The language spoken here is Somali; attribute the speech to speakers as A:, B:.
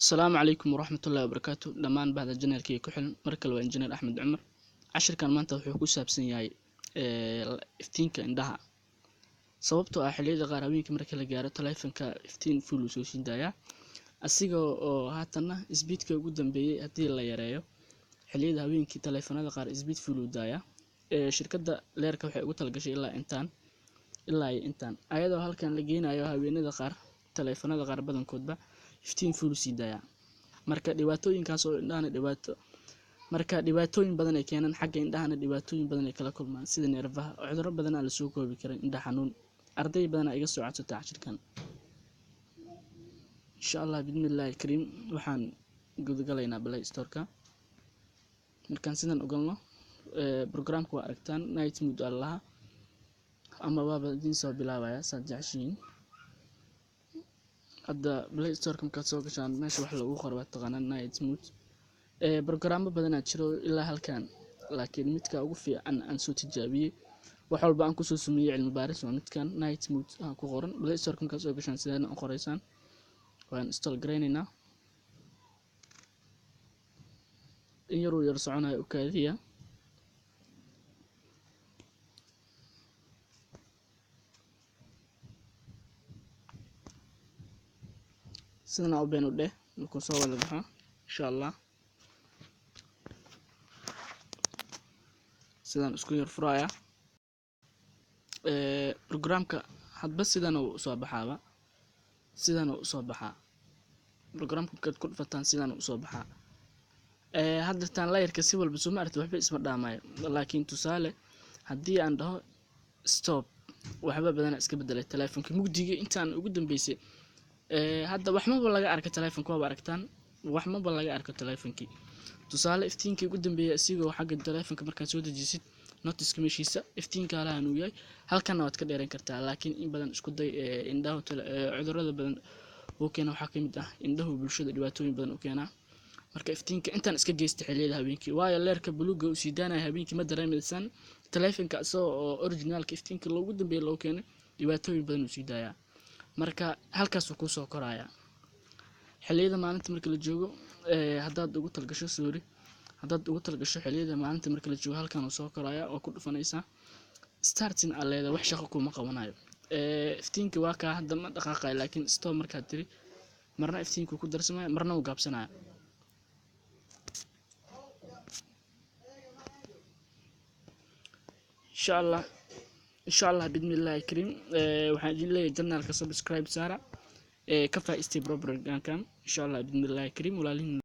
A: Asalaamu calaykum waraxmatullaahi wabarakaatu. Dhammaan bahda channelkii ku xiran, mar kale waa Injineer Axmed Cumar. Cashirkan maanta wuxuu ku saabsan yahay iftiinka indhaha, sababtoo ah xilliyada qaar haweenka marka la gaaro taleefanka iftiin full uu soo sii daayaa, asiga oo haatanna speedka ugu dambeeyay haddii la yareeyo xilliyada haweenkii taleefanada qaar speed full uu daayaa. Shirkadda leerka waxay ugu talagashay ilaa intaan ilaa iyo intaan, ayadoo halkan la geenayo haweenada qaar taleefanada qaar badankoodba iftiin full sii daayaa. Marka dhibaatooyinkaas oo indhahana dhibaato, marka dhibaatooyin badan ay keenaan xagga indhahana, dhibaatooyin badan ay kala kulmaan sida neerfaha, cudurro badan aan la soo koobi karin, indha xanuun. Arday badan iga soo codsata cashirkan. Insha Allah bidnillaahi kariim waxaan gudagalaynaa Play Store-ka. Markaan sidan ogalno programka waa aragtaan night mode aa lahaa ama waaba idiin soo bilaabaya saad jeceshihiin. Hadda Play Store-ka markaad soo gashaan meesha wax lagu qoro waa taqaanaa night mode. Programmo badanaa jiro ilaa halkan, laakiin midka ugu fiican aan soo tijaabiyey wax walba aan kusoo sameeyey cilmi baaris waa midkan night mode aan ku qoran. Play Store-ka markaad soo gashaan sidaana u qoraysaan, waan install garaynaynaa. In yaruu yar soconayo u kaadiya. Sidana u been u dheh markuu soo wada baxo insha Allah. Sidaan isku yar furaya programka, hadba sidan uu usoo baxaaba, sidan uu usoo baxaa programka. Markaad ku dhufataan sidan uu usoo baxaa. Hadda tan layerka si walba soo ma aragtid, waxba isma dhaamayo. Laakiin tusaale haddii aan dhaho stop, waxba badanaa iska bedelay taleefanka mugdiga intaan ugu dambeysay. Hadda waxmaba laga arka taleefanka, waaba aragtaan waxmaba laga arko taleefankii. Tusaale iftiinkii ugu dambeeyay isigoo xagga taleefanka markaad soo dejisid notiska meeshiisa iftiinka halahan uu yahay, halkanna waad ka dheeran kartaa. Laakiin in badan isku day indhaha cudurrada badan uu keena waxaa ka mid ah indhahu bulshada dhibaatooyin badan u keenaa. Marka iftiinka intaan iska geysta xilliyada habeenkii, waayo leerka buluuga uu sii daanaya habeenkii ma dareemaysaan. Taleefanka isagoo oo originalka iftiinka loogu dambeeyay loo keenay dhibaatooyin badan uu sii daayaa, marka halkaasuu kusoo korayaa. Xilliyada maalinta marka la joogo, haddaad ugu talgasho, sorry, haddaad ugu talgasho xilliyada maalinta marka la joogo halkan uu soo korayaa oo ku dhufanaysaa starting aa leedahay, wax shaqo kuma qabanayo. Iftiinka waa kaa hadda ma dhaqaaqayo, laakiin stop markaad tiri marna iftiinku ku darsamaya marna uu gaabsanaya. Insha Allah, insha Allah bidnillaahi kariim waxaan idin leeyahay channelka subscribe saara, ka faa'iistay programkan insha Allah bidnillaahi kariim walaalihiin.